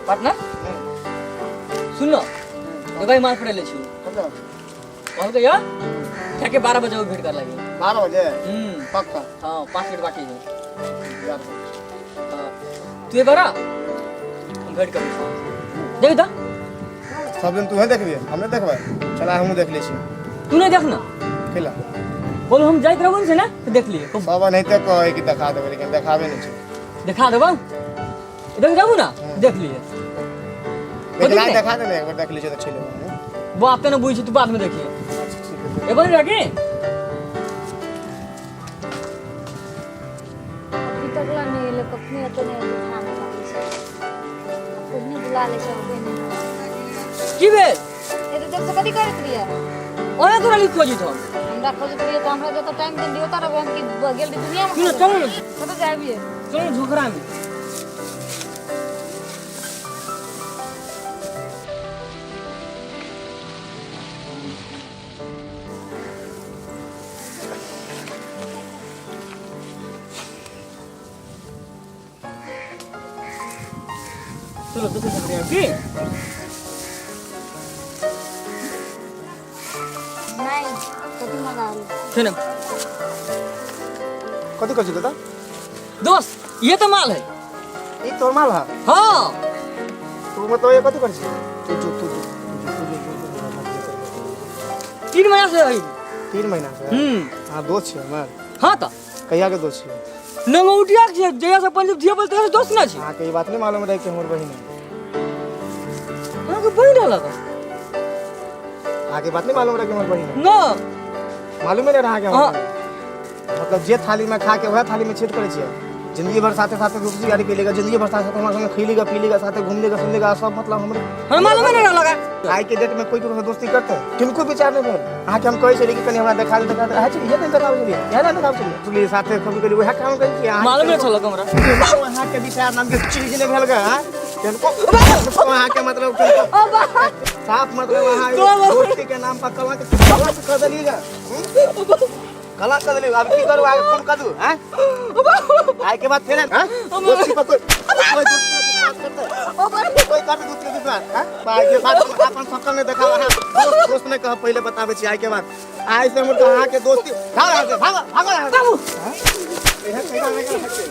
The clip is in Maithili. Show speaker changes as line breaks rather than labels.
पार्टनर सुन न ए भाई मार पड़े ले छी
कतऽ
कहलकै या जाके 12 बजे वो भेंट कर लागे।
12 बजे?
हम्म।
पक्का?
हाँ, 5 मिनट बाकी है।
11 बजे।
हाँ, तू ये बारा हम भेंट कर देख दा।
सब दिन तूहे देखबी, हम नहीं देखबै। चला, हमहूँ देख लै छी।
तू नहीं देख ना।
खेला।
बोलो, हम जाइत रहबो ने ना तो देख लिए।
सब एनाहिते कहै कि देखा देबै, लेकिन देखाबे नहि छै।
देखा देबो, देख जाबू ना, देख लिए।
लेकिन आइ
नहीं?
देखा दे ने, एक बार देख लै छियै तऽ चलि एबै।
वो आते ना बुझी, तू बाद में देखिए।
अच्छा, ठीक है।
ए बन रखे।
अभी तक ला नहि एलै, कखनी एतै नहि एतै, थाह नहि लागै छै। पहिने बुला लै छै, अबै नहि।
की भेल?
एते देर से कथी करैत रहियै?
ओना तोरा लिख खोजी तो।
हमरा खोजैत रहियै तऽ हमरा जतऽ टाइम देन दियौ ओतऽ रहबै हम कि गेल रही दुनियामे?
सुन, चलू ने।
कतऽ जाबियै?
चलू ने झोकरा में। चलो, दोसर झोकरा की।
नहि, कथी मजा आयल?
छै ने।
कथी कहै छी दादा?
दोस्त, ये तो माल है।
ई तोर माल है?
हाँ।
तू मतलब ये कथी करै छी? तू जो तू जो तू जो तू जो तू जो।
3 महीना से है।
3 महीना से?
हम्म।
अहाँ दोस्त छियै हमर?
हाँ तो।
कहिया के दोस्त छियै?
नंगौटिया के जहिया से अपन धिया बोलते दोस्त ना छी।
अहाँके ई बात नहि मालूम रहै कि हमर बहिन है?
अहाँके बहिन रहलक?
अहाँके बात नहि मालूम रहै कि हमर बहिन है?
ना।
मालूमे नहि रहै अहाँके हमर
हाँ।
बहिन है? मतलब जे थालीमे खा के वएह थालीमे छेद करै छियै। जिंदगी भर साथे साथे रुपजी गाड़ी पी लेगा, जिंदगी भर साथे साथे हमरा संगे खिलेगा पीलेगा, साथे घूमलेगा सुनलेगा, सब मतलब हमरे।
हम मालूमे नहि रहलक।
आइ के डेट में कोई ककरो से दोस्ती करते? किनको विचार नहीं भेल। अहाँके हम कहै छलियै कि कनि हमरा देखा दे, देखा दे, अहाँ छलियै नहि देखाबै छलियै, इएह ने देखाबै छलियै। सुनलियै साथे कभी कभी वएह काम करै छियै अहाँ।
मालूम नहि छलक हमरा।
अहाँके विचार नाम के चीज नहि भेल गे, हाँ? किनको अहाँके मतलब किनको साफ मतलब अहाँ दोस्ती के नाम पर कलंक कलंक कर देलियै गे, हम्म? कलंक कर देलियै। आब की करू? आगे फोन कर दू? हैं, आइ के बाद फेर, हैं, दोस्ती पर कोई कोई दोस्ती पर विश्वास करतै? कोई करतै दोस्ती पर विश्वास? हैं, आइ के बाद हम अपन शकल नहि देखाब। अहाँ दोस्त दोस्त नहि कहब, पहिले बताबै छी। आइ के बाद आइ से हमर अहाँके दोस्ती, भागो यहाँ से, भागो, भागो यहाँ से।
बाबू।
हैं? एहन कैला नहि करऽ।